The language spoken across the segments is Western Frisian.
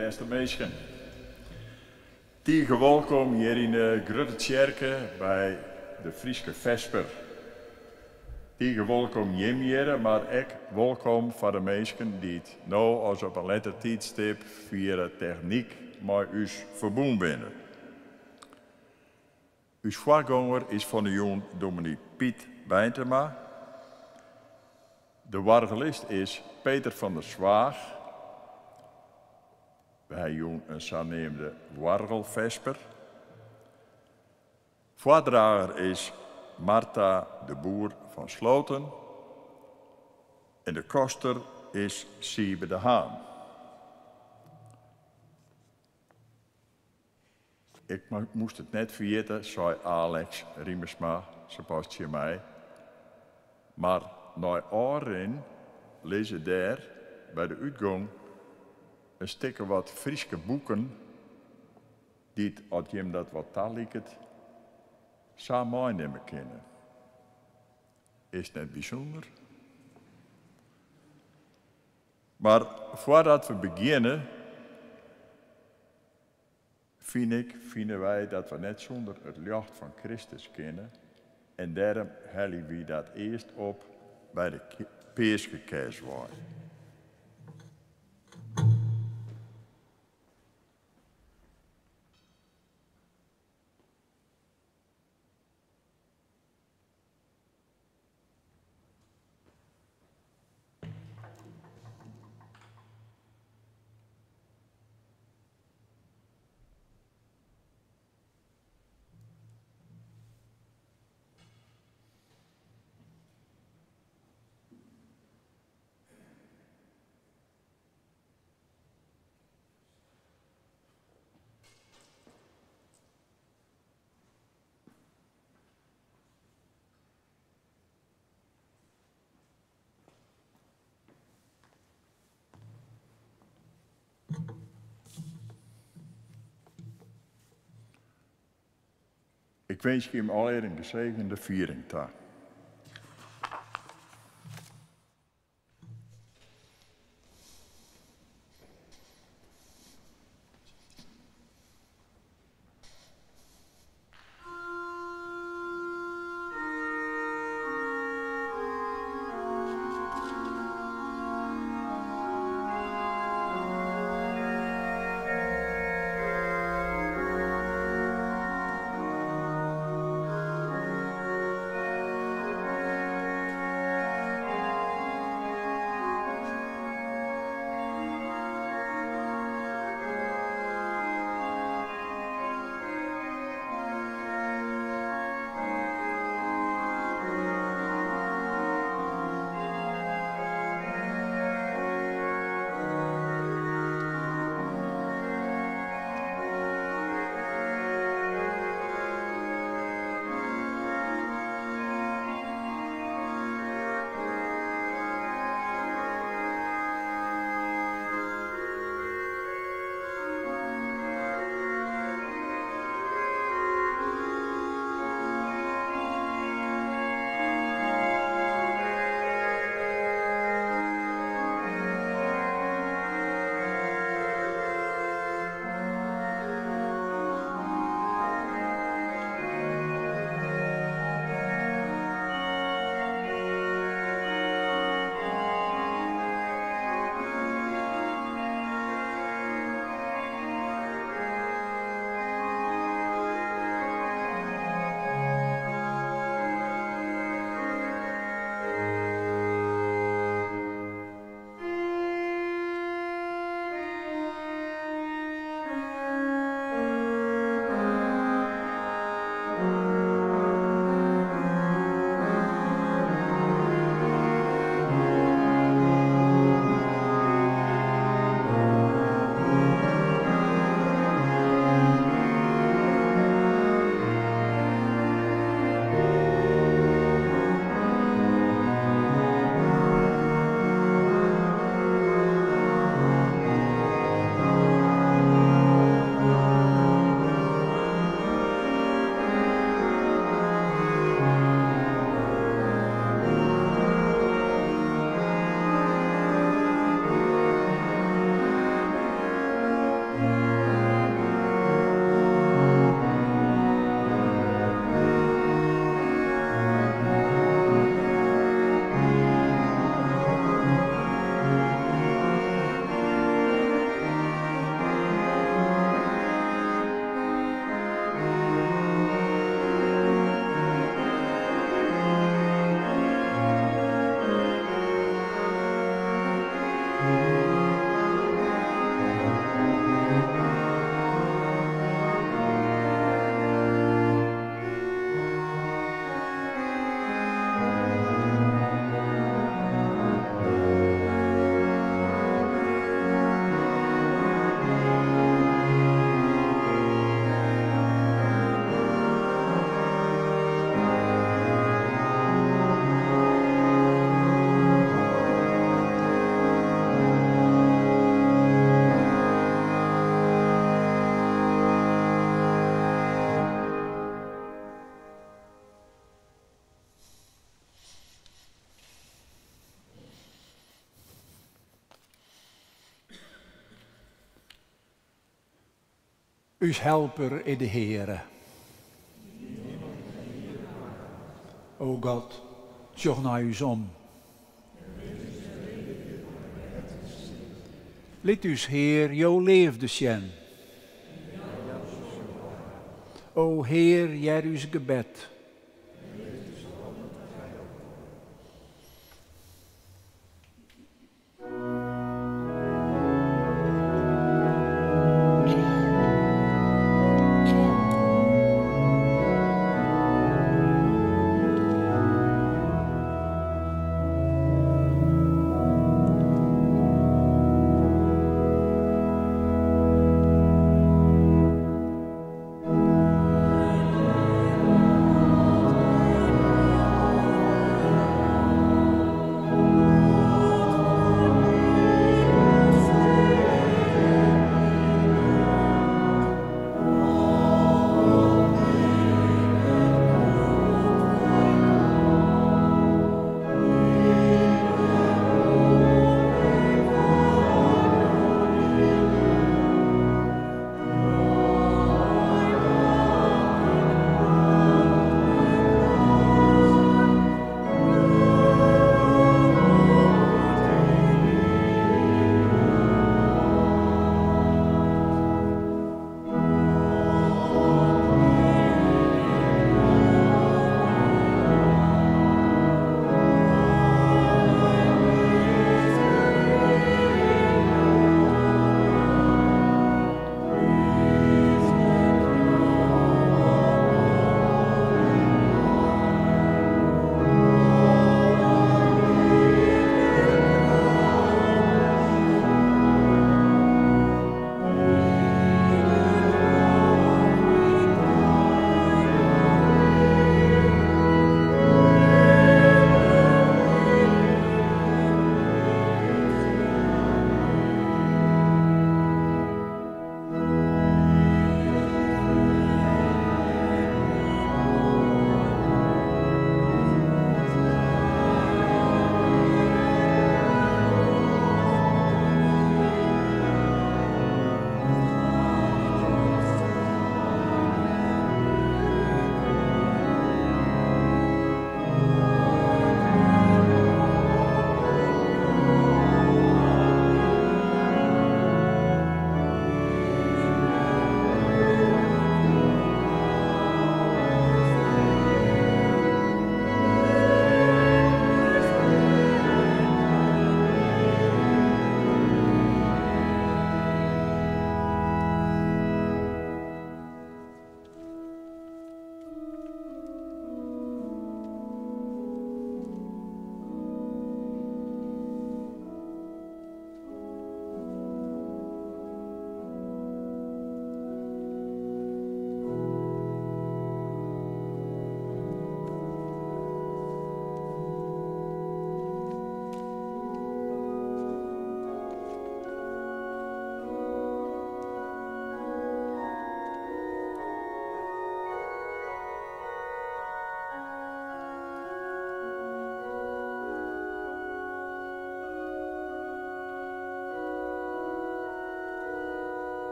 Bêste minsken, tige wolkom hjir yn de Grutte Tsjerke by de Fryske Fesper. Tige wolkom jim hjirre, mar ek wolkom foar de minsken dy't no as op in letter tiidstip fia de technyk mei ús ferbûn binne. Us foargonger is fan 'e jûn dominy Piet Beintema. De oargelist is Peter van der Zwaag. Wy ha jûn in saneamde oargelfesper. Foardrager is Martha de Boer fan Sloten en de koster is Siebe de Haan. Ik moast it net ferjitte, sei Alex Riemersma sapas tsjin my, mar nei ôfrin lizze dêr by de útgong in stikke wat Fryske boeken dy't, as jim dat wat taliket, sa meinimme kinne. Is it net bysûnder? Mar foardat we begjinne, fyn ik, fine wy dat we net sûnder it ljocht fan Kristus kinne en dêrom helje wy dat earst op by de peaskekers wei. Ik winskje jim allegear in gesegende fiering ta. Us helper is de Heare. O God, sjoch nei ús om. Lit ús, Hear, jo leafde sjen. O Hear, hear ús gebed.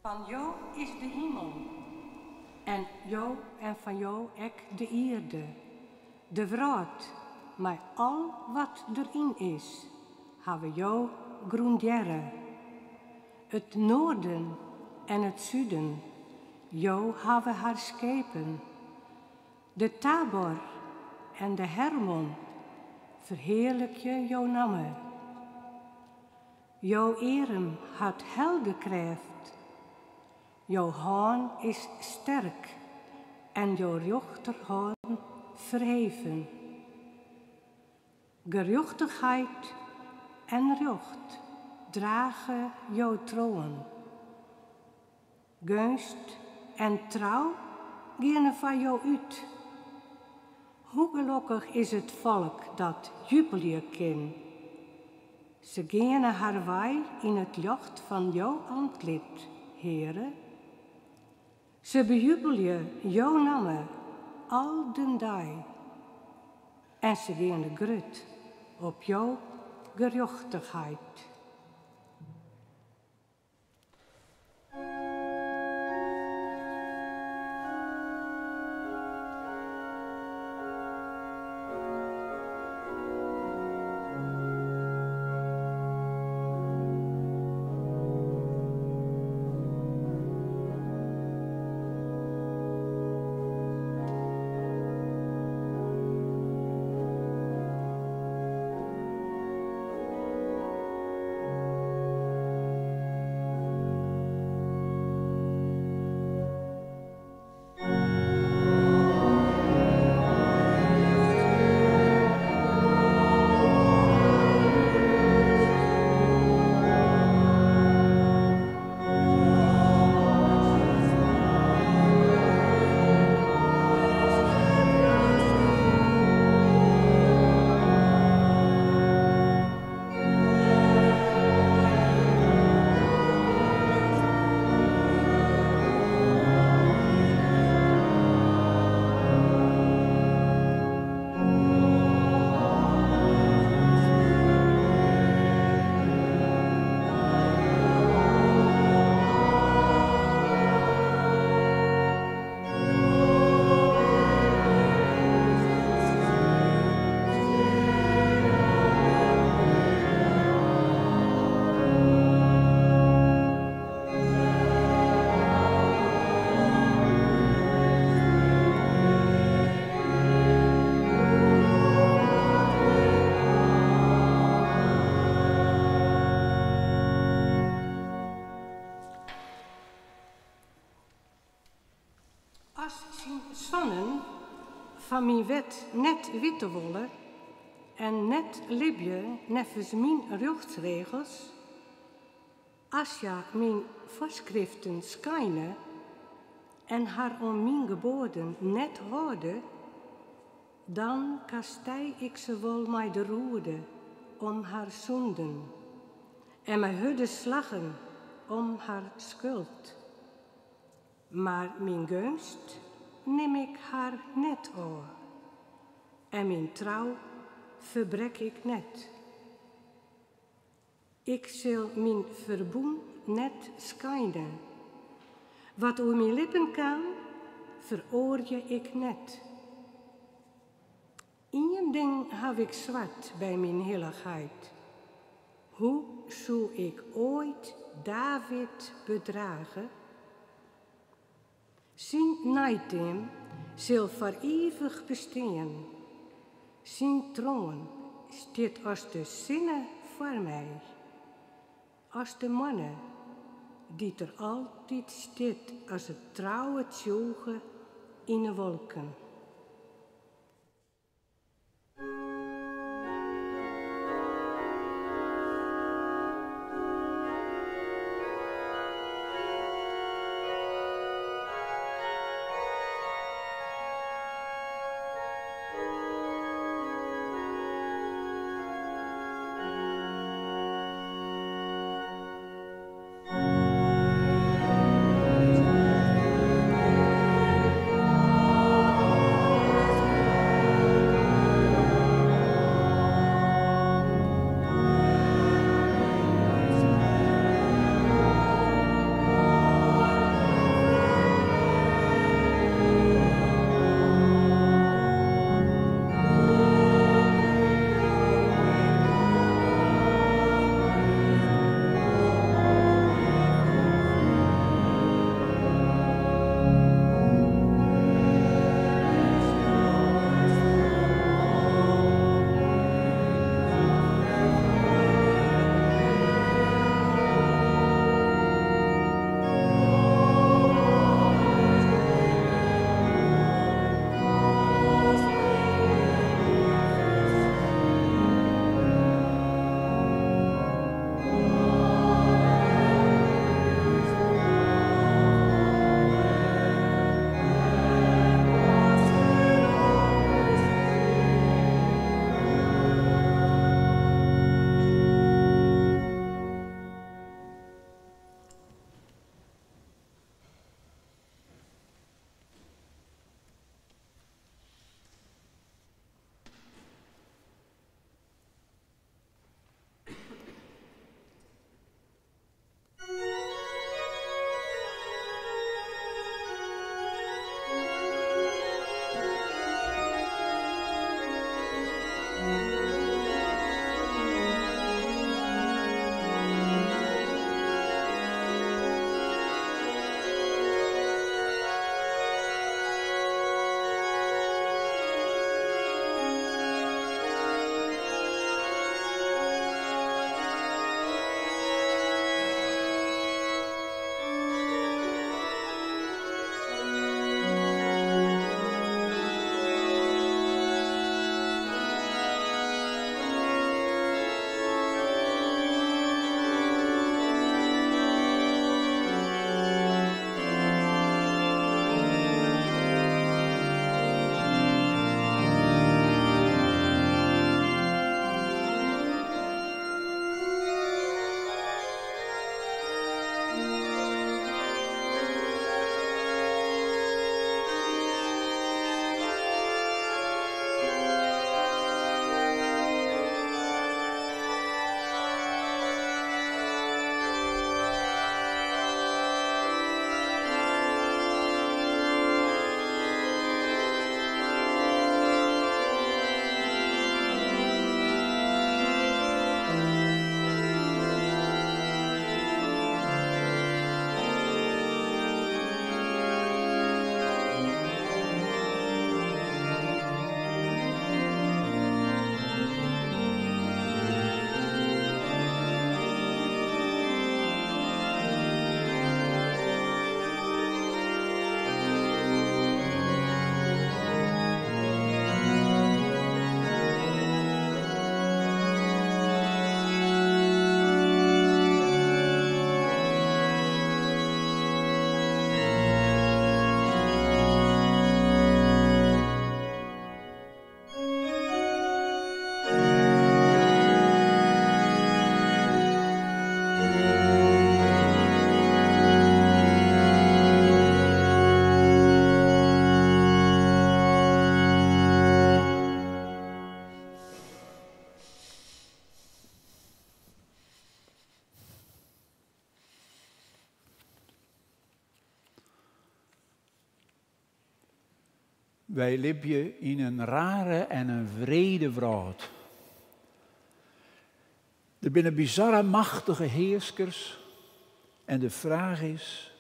Fan Jo is de himel en Jo en fan Jo ek de ierde, de wrâld mei al wat deryn is, hawwe Jo grûndearre. It noarden en it suden, Jo hawwe har skepen. De Tabor en de Hermon ferhearlikje jo namme. Jo earm hat heldekrêft, jo hân is sterk en jo rjochterhân ferheven. Gerjochtichheid en rjocht drage jo troan. Geunst en trou geane foar jo út. Hoe gelokkich is it folk dat jubelje kin. Se geane har wei yn it ljocht fan jo antlit, Heare. Se bejubelje jo namme al den dei en se geane grut op jo gerjochtichheid. As syn soannen fan myn wet net witte wolle en net libje neffens myn rjochtsregels, as hja myn foarskriften skeine en har oan myn geboaden net hâlde, dan kastij ik se wol mei de roede om har sûnden en mei hurde slaggen om har skuld. Mar myn geunst nim ik har net ôf en myn trou ferbrek ik net. Ik sil myn ferbûn net skeine. Wat oer myn lippen kaam, feroarje ik net. Ien ding haw ik sward by myn hillichheid, Hoe soe ik oait David bedrage? Syn neiteam sil foar ivich bestean, syn troan stiet as de sinne foar my, as de moanne dy't der altyd stiet as in trouwe tsjûge yn 'e wolken. Wy libje yn in rare en in wrede wrâld. Der binne bizarre machtige hearskers en de fraach is,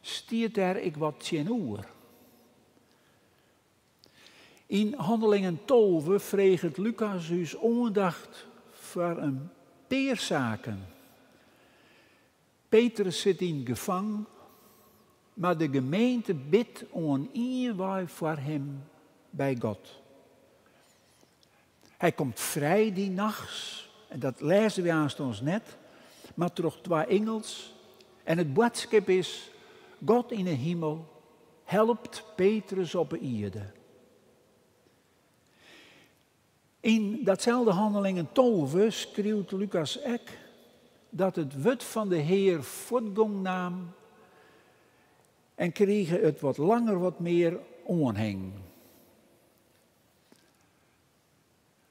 stiet dêr ek wat tsjinoer? Yn Handelingen 12 freget Lukas ús oandacht foar in pear saken. Petrus sit yn 't gefang, mar de gemeente bidt oan ien wei foar him by God. Hy komt frij dy nachts, en dat lêze wy aanst ons net, mar troch twa ingels. En it boadskip is, God yn 'e himel helpt Petrus op 'e ierde. Yn datselde Hannelingen 12 skriuwt Lukas ek dat it wurd fan de Hear fuortgong naam en krige it wat langer wat mear oanhing.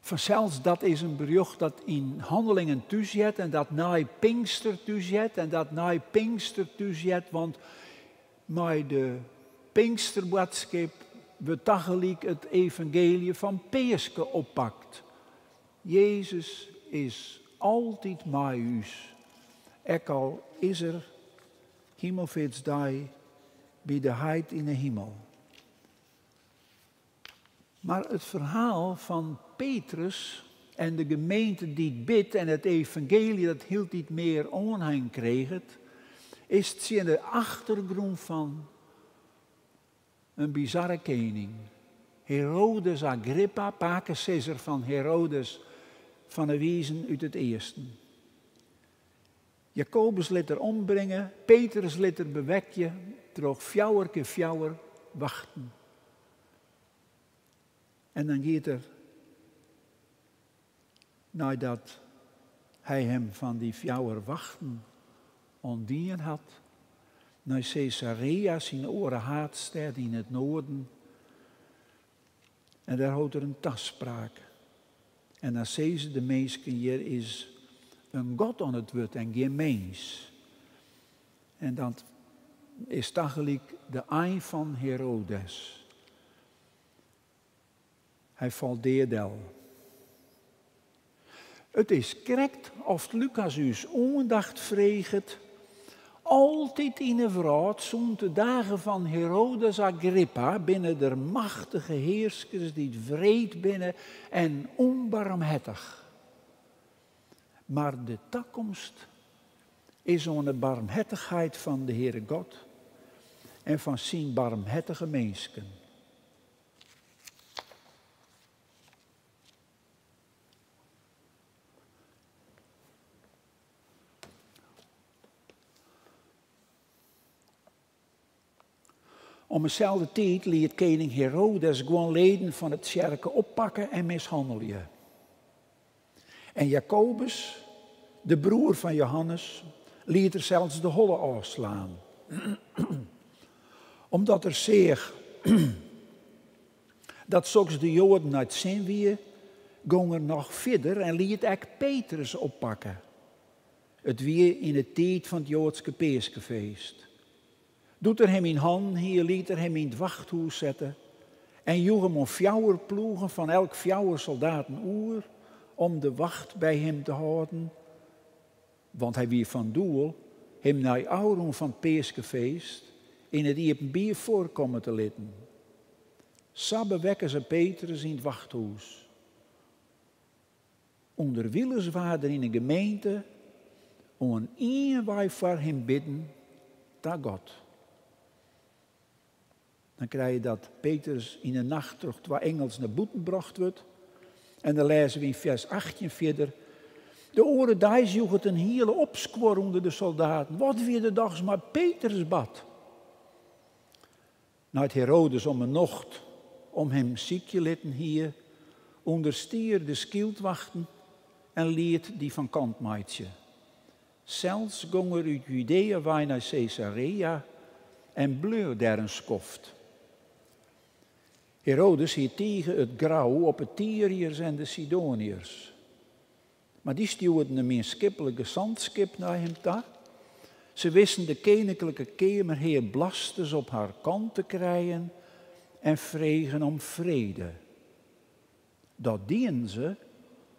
Fansels, dat is in berjocht dat yn Hannelingen thús heart en dat nei Pinkster thús heart en dat nei Pinkster thús heart, want mei de Pinksterboadskip wurdt tagelyk it evangeelje fan Peaske oppakt. Jezus is altyd mei ús, ek al is er Himelfeartsdei by de Heit yn 'e himel. Mar it ferhaal fan Petrus en de gemeente dy't bidt en it evangeelje dat hieltyd mear oanhing kriget, is tsjin de achtergrûn fan in bizarre kening. Herodes Agrippa, pakesizzer fan Herodes fan 'e Wizen út it Easten. Jakobus lit er ombringe, Petrus lit er bewekje troch fjouwer kear fjouwer wachten. En dan giet er, neidat hy him fan dy fjouwer wachten ûntdien hat, nei Caesarea, syn oare haadstêd yn it noarden. En dêr hold er in taspraak. En dan sizze de minsken, hjir is in God oan it wurd en gjin mins. En dat is tagelyk de ein fan Herodes. Hy falt dea del. It is krekt oft Lukas ús oandacht freget, altyd yn 'e wrâld sûnt de dagen fan Herodes Agrippa binne der machtige hearskers dy't wreed binne en ûnbarmhertich. Mar de takomst is oan 'e barmhertichheid fan de Heare God en fan syn barmhertige minsken. Om 'e selde tiid liet kening Herodes guon leden fan 'e tsjerke oppakke en mishannelje. En Jakobus, de broer fan Johannes, liet er sels de holle ôfslaan. Omdat er seach dat soks de Joaden nei 't sin wie, gong er noch fierder en liet ek Petrus oppakke. It wie yn 'e tiid fan it Joadske Peaskefeest. Doe't er him yn hannen hie, liet er him yn it wachthûs sette en joech him oan fjouwer ploegen fan elk fjouwer soldaten oer om de wacht by him te hâlden, want hy wie fan doel him nei ôfrûn fan it Peaskefeest yn it iepenbier foarkomme te litten. Sa bewekken se Petrus yn it wachthûs. Underwilens waard der yn 'e gemeente oan ien wei foar him bidden ta God. Dan krije je dat Petrus yn 'e nacht troch twa ingels nei bûten brocht wurdt. En dan lêze we yn fers 18 fierder, De oare deis joech it in hiele opskuor ûnder de soldaten. Wat wie der dochs mei Petrus bard? Nei't Herodes om 'e nocht om him sykje litten hie, ûnderstie er de skyldwachten en liet dy fan kant meitsje. Sels gong er út Judea wei nei Caesarea en bleau dêr in skoft. Herodes hie tige it grau op 'e Tyriërs en de Sidoniërs. Mar dy stjoerden in mienskiplik gesantskip nei him ta. Se wisten de keninklike keamerhear Blastus op har kant te krijen en fregen om frede. Dat dienen se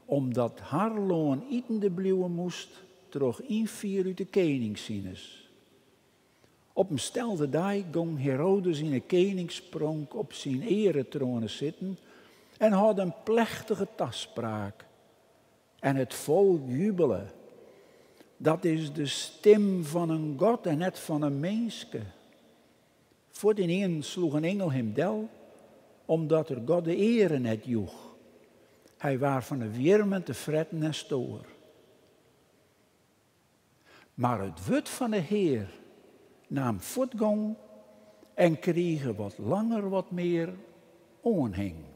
omdat har lân itende bliuwe moast troch ynfier út de kening sines. Op in stelde dei gong Herodes yn 'e keningspronk op syn earetroane sitten en hâlde in plechtige taspraak. En it folk jubele. Dat is de stim fan in god en net fan in minske. Fuortynienen sloech in ingel him del, omdat er God de eare net joech. Hy waard fan 'e wjirmen te fretten en stoar. Mar it wurd fan 'e Hear naam fuortgong en krige wat langer wat mear oanhing.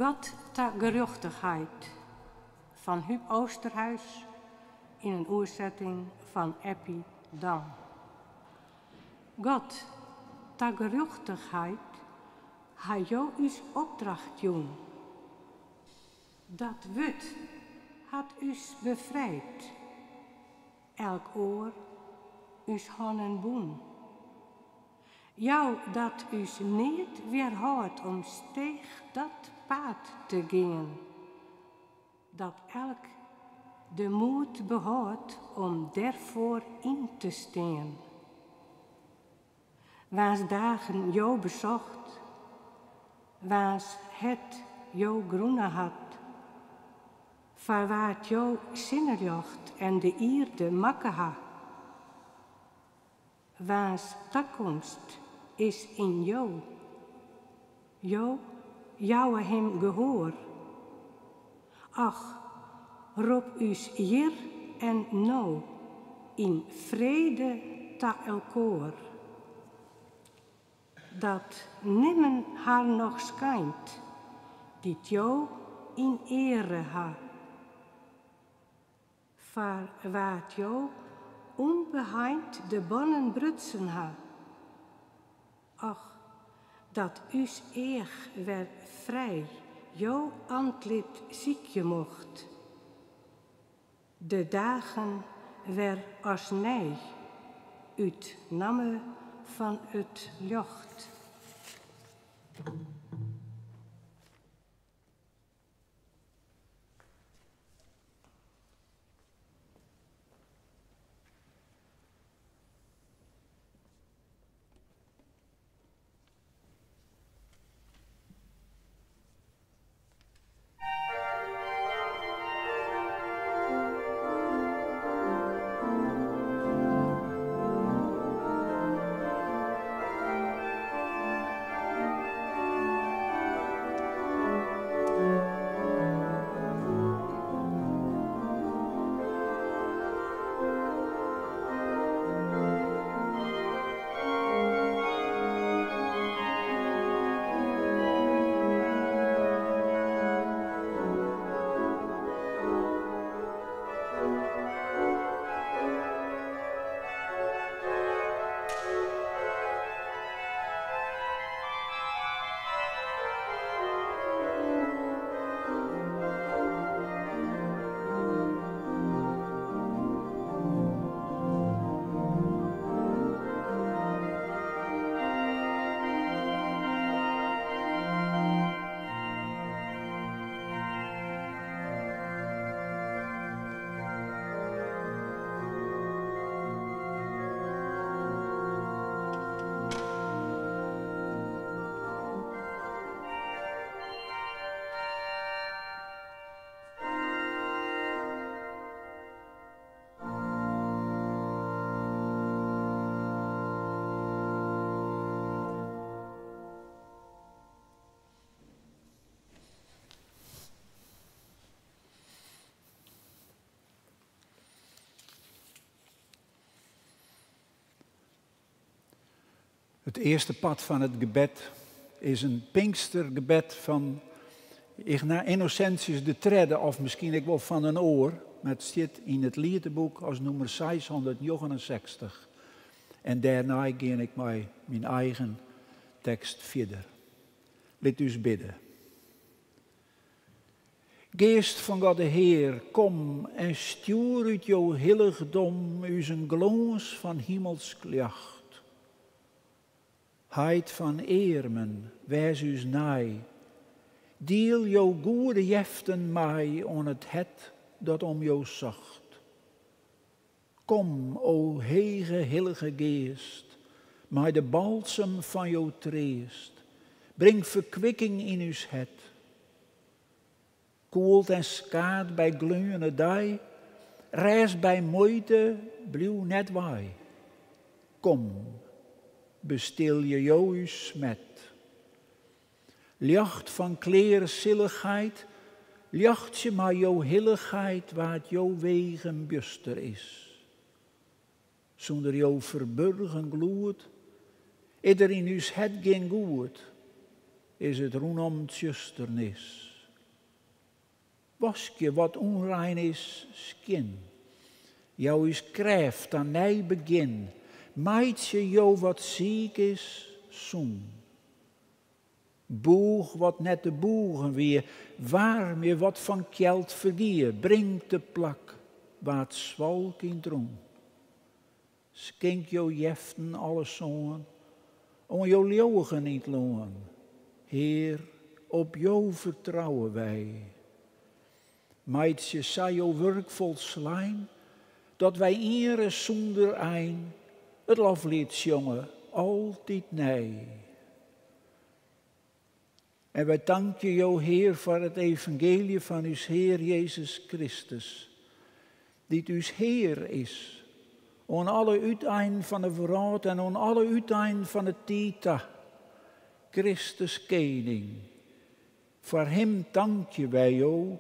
God ta gerjochtichheid fan Huub Oosterhuis yn in oersetting fan Eppie Dam. God ta gerjochtichheid ha Jo ús opdracht jûn. Dat wurd hat ús befrijd, elk oar ús hannen bûn. Jou dat ús neat wjerhâldt om steech dat paad te gean, dat elk de moed behâldt om dêrfoar yn te stean. Waans dagen Jo besocht, waans hert Jo grûne hat, foar wa't Jo sinneljocht en de ierde makke ha. Waans takomst is yn Jo. Jo jouwe him gehoar. Ach, rop ús hjir en no yn frede ta elkoar. Dat nimmen har noch skeint, dy't Jo yn eare ha. Foar wa't Jo ûnbeheind de bannen brutsen ha. Och, dat ús each wer frij Jo antlit sykje mocht. De dagen wer as nij, út namme fan it ljocht. Het eerste pad van het gebed is een Pinkstergebed van Innocentius de Tredde, of misschien ik wel van een oor, maar het zit in het liedeboek als nummer 669. En daarna ga ik mijn eigen tekst verder. Laat u bidden. Geest van God de Heer, kom en stuur uit jouw hilligdom u een glans van hemels klacht. Heid van eermen, wijs u's naai. Deel jouw goede jeften mij on het het dat om jou zocht. Kom, o hege hillige geest, mij de balsem van jouw treest. Breng verkwikking in uw het. Koelt en skaat bij gleune dij, reis bij moeite, blieuw net waai. Kom, bestil je jou smet. Jacht van kleren zilligheid, jacht je maar jouw hilligheid waar het jouw wegen buster is. Zonder jouw verburgen gloed, ieder in uw het geen goed, is het roenom tjusternis. Waskje wat ûnrein is skjin. Jou ús krêft ta nij begjin. Meitsje jo wat siik is sûn. Bûch wat net te bûgen wie, waarmje wat fan kjeld fergie, bring te plak wa't swalk yn 't rûn. Skink jo jeften alle soan, oan jo leauwigen yn 't lân. Hear, op jo fertrouwe wy. Meitsje sa jo wurk folslein, dat wy ienris sûnder ein it lofliet sjonge, altyd nij. En wy tankje jo, Hear, foar it evangeelje fan ús Hear Jezus Kristus, dy't ús Hear is, oan alle úteinen fan 'e wrâld en oan alle úteinen fan 'e tiid ta, Kristus Kening. Foar Him tankje wy jo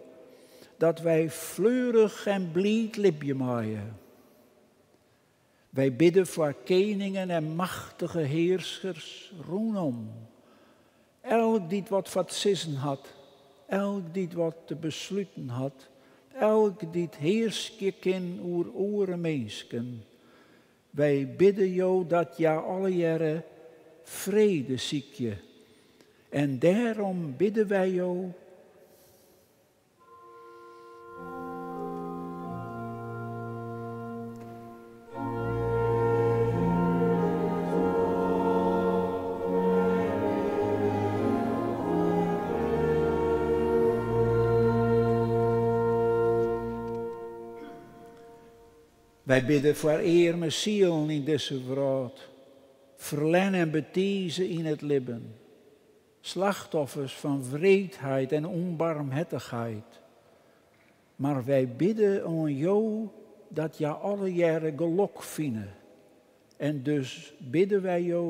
dat wy fleurich en bliid libje meie. Wy bidde foar keningen en machtige hearskers rûnom. Elk dy't wat foar 't sizzen hat, elk dy't wat te besluten hat, elk dy't hearskje kin oer oare minsken. Wy bidde jo dat hja allegearre frede sykje. En dêrom bidde wy jo. Wy bidde foar earme sielen yn dizze wrâld, ferlern en betize yn it libben, slachtoffers fan wreedheid en ûnbarmhertichheid. Mar wy bidde oan Jo dat hja allegearre gelok fine. En dus bidde wy Jo.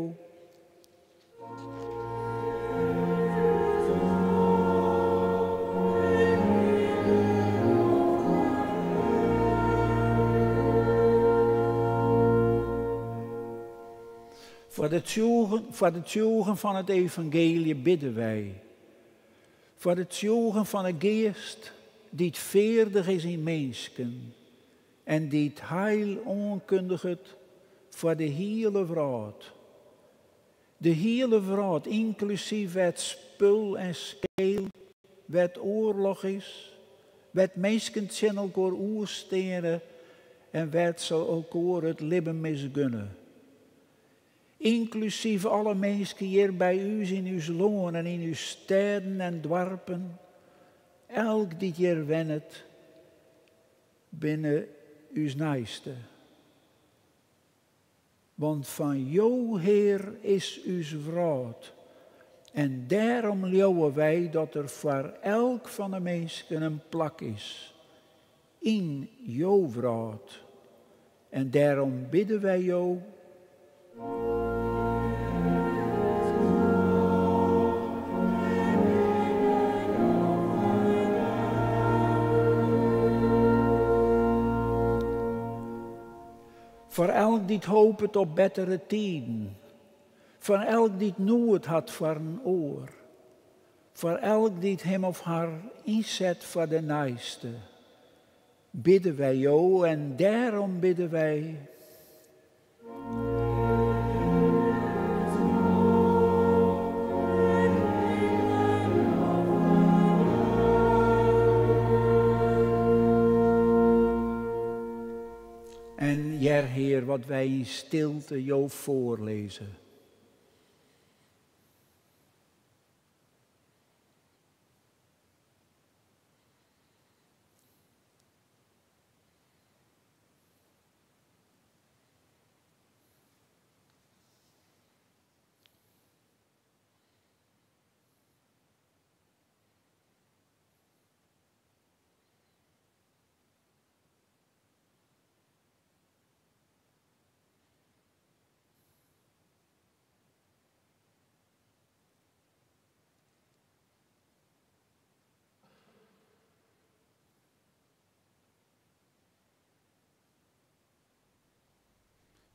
Foar de tsjûgen, foar de tsjûgen fan it evangeelje bidde wy. Foar de tsjûgen fan 'e Geast dy't feardich is yn minsken en dy't heil oankundiget foar de hiele wrâld. De hiele wrâld, ynklusyf wêr't spul en skeel, wêr't oarloch is, wêr't minsken tsjin elkoar oer steane en wêr't se elkoar it libben misgunne. Ynklusyf alle minsken hjir by ús yn ús lân en yn ús stêden en doarpen, elk dy't hjir wennet, binne ús neiste. Want fan Jo, Hear, is ús wrâld en dêrom leauwe wy dat der foar elk fan 'e minsken in plak is yn Jo wrâld. En dêrom bidde wy Jo. Foar elk dy't hopet op bettere tiden, foar elk dy't noed hat foar in oar, foar elk dy't him of har ynset foar de neiste, bidde wy Jo en dêrom bidde wy. En hear, Hear, wat wy yn stilte Jo foarlizze.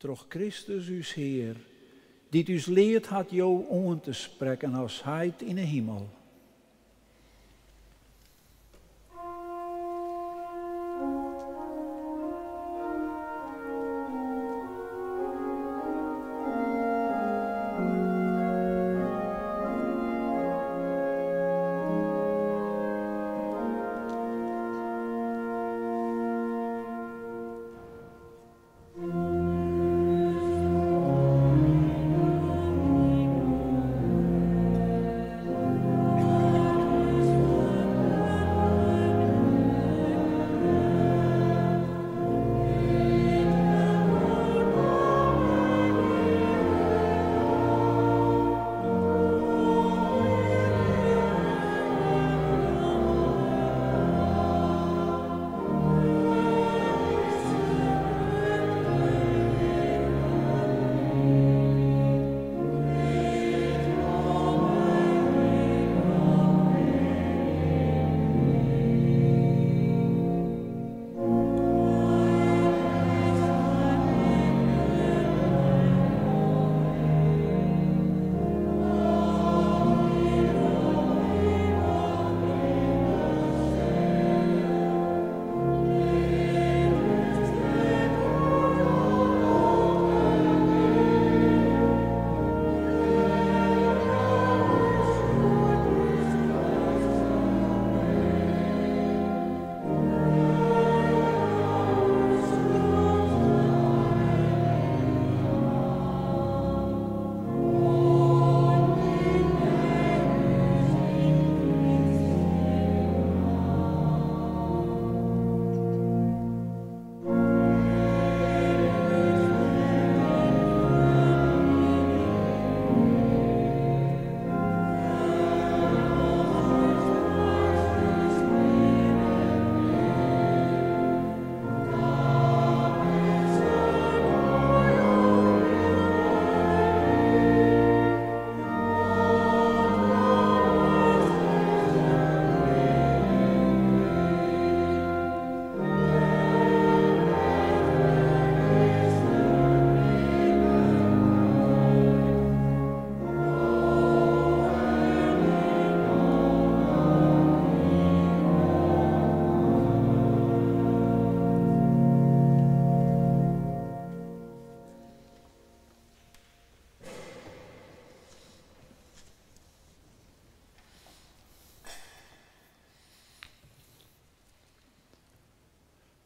Troch Kristus ús Hear, dy't ús leard hat Jo oan te sprekken as Heit yn 'e himel.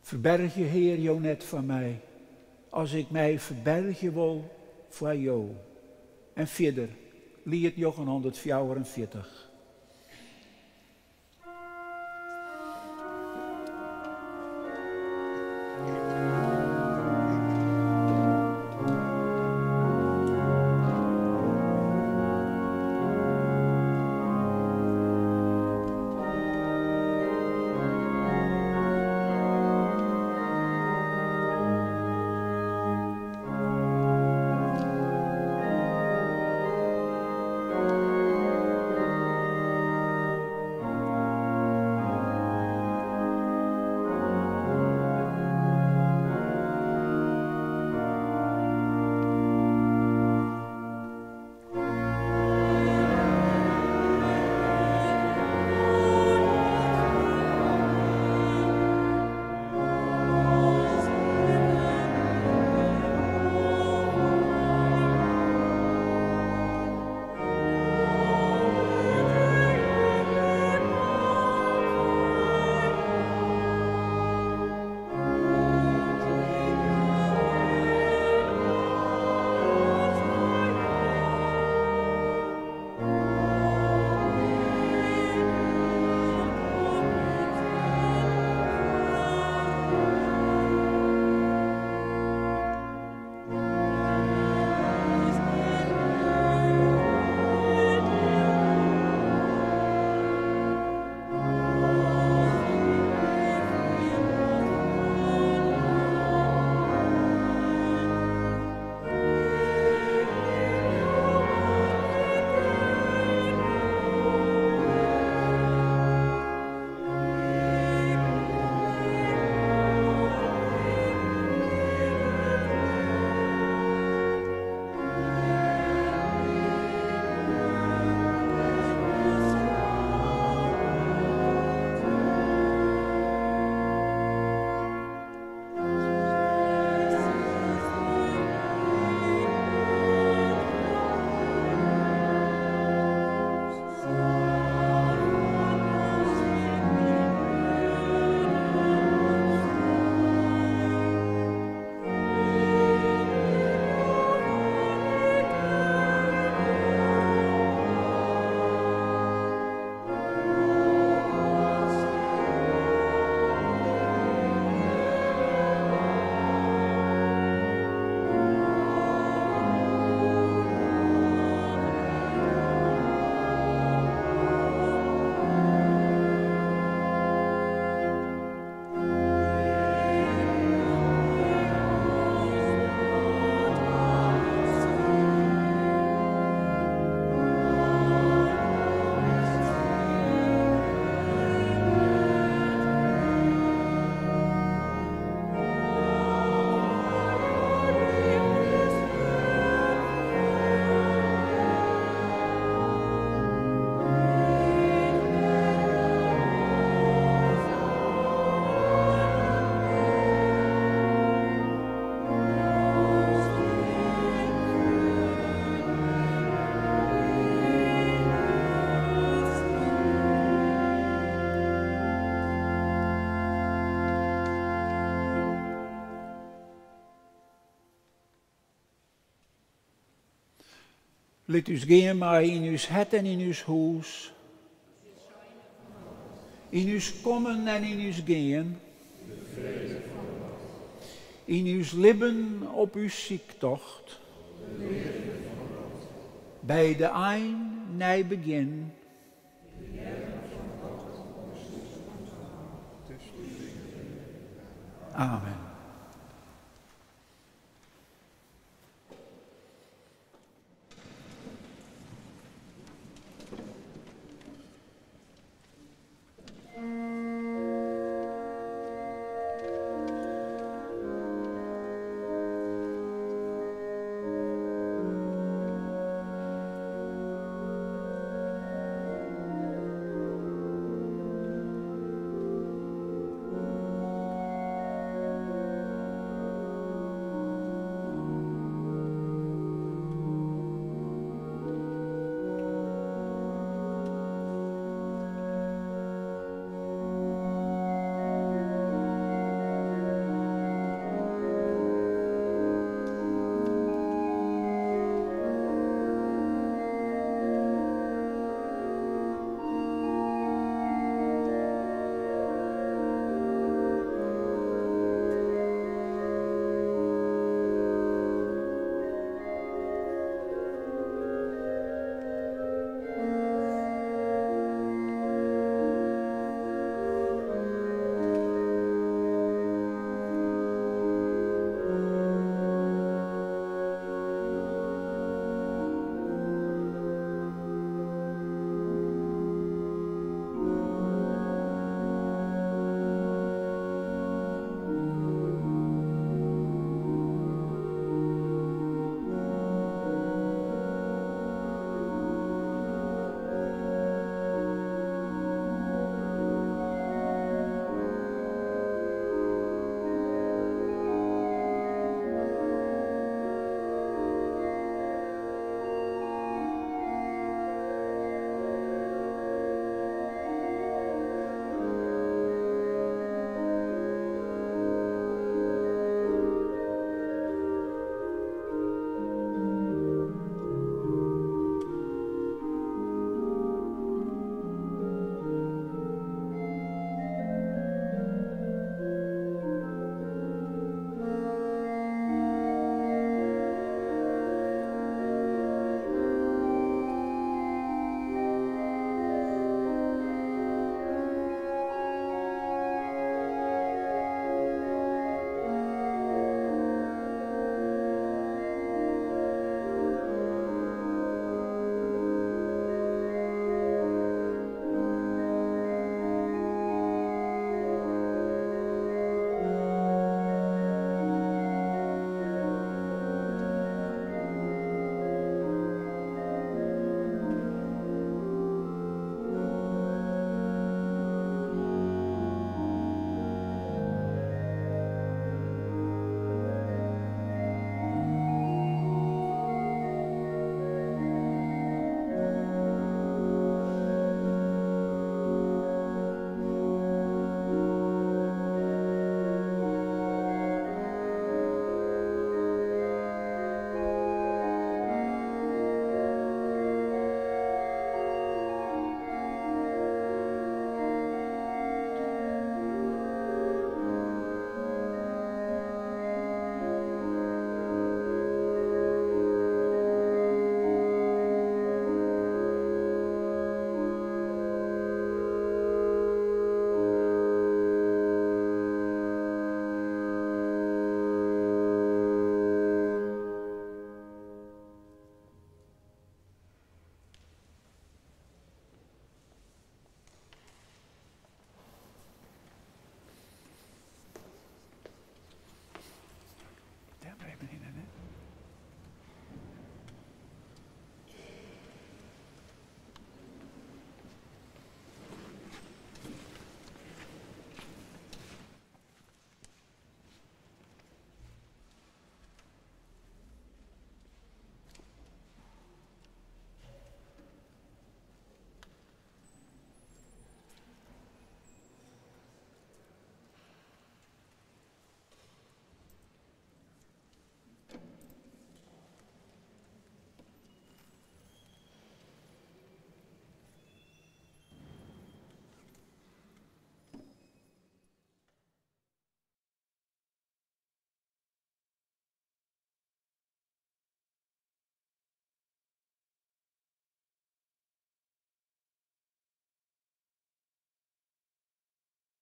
Ferbergje, Hear, Jo net foar my, as ik my ferbergje wol foar Jo. En fierder, liet 944. Lit ús gean mei yn ús hert en yn ús hûs. Yn ús kommen en yn ús gean. Yn ús libben op ús syktocht. By de ein nij begjin. Amen.